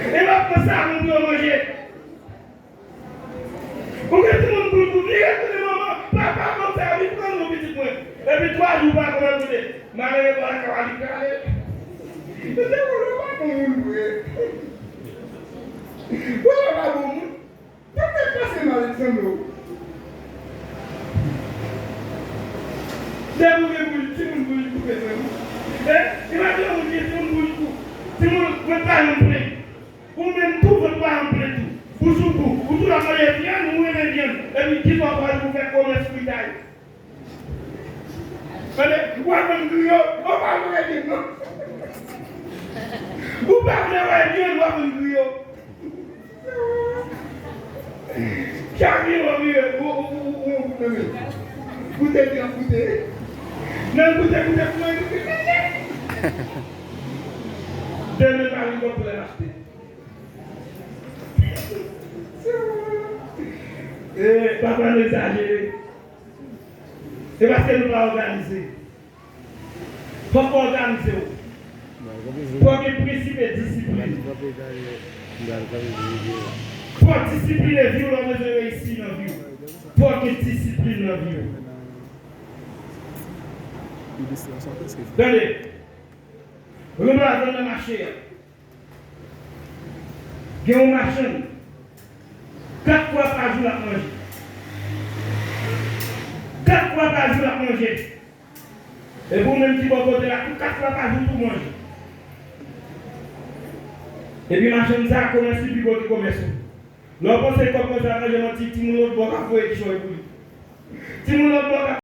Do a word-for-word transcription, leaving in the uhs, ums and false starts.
E l ap pran savon pou yo manje. Ou gen timoun pou l tou vire kote manman, papa, ban m sèvis, pran non pitit mwen. Epi twa jou pa konn koute. Malere bò lakay li prale. Mesye, ou pa bon moun vre. Ou pa bon moun. Poutèt pase mal, sanble w. Depi w gen bouch, timoun bouch koupe, sanble w. E, imajine yon moun gen timoun bouch kou-, timoun, mwen pa yon plen. Ou menm tou, vant pa anple tou. Bouch ou kou. Ou tou la manje vyann, ou renmen vyann. Epi, ki fwa w pral pou fè komès fritay? Tande, w ap vann griyo, ou pa vle vyann, non. Ou pa vle wè vyann, w ap vann griyo. Chak jou w ap vire, ou, ou, ou, ou, ou, ou, goute, goute. Nan goute, goute, goute, goute. Demen, pa vin konn pou lè achte. E, papa nou egzajere. Se paske nou pa òganize. Fòk w òganize w. Fòk gen prensip e disiplin. Fòk disipline vi w lè w bezwen reyisi nan vi w. Fòk gen disiplin nan vi w. Tande. Ranplase nan mache a. Gen yon machann, kat fwa pa jou l ap manje. Kat fwa pa jou l ap manje. Epi ou menm ki bò kote l la, tou kat fwa pa jou tou manje. Epi machann sa a kòmanse pi gwo ke komès ou. Lè w panse kòb konsa manje manti, timoun lòt bò ka voye kichòy pou li. Timoun lòt bò ka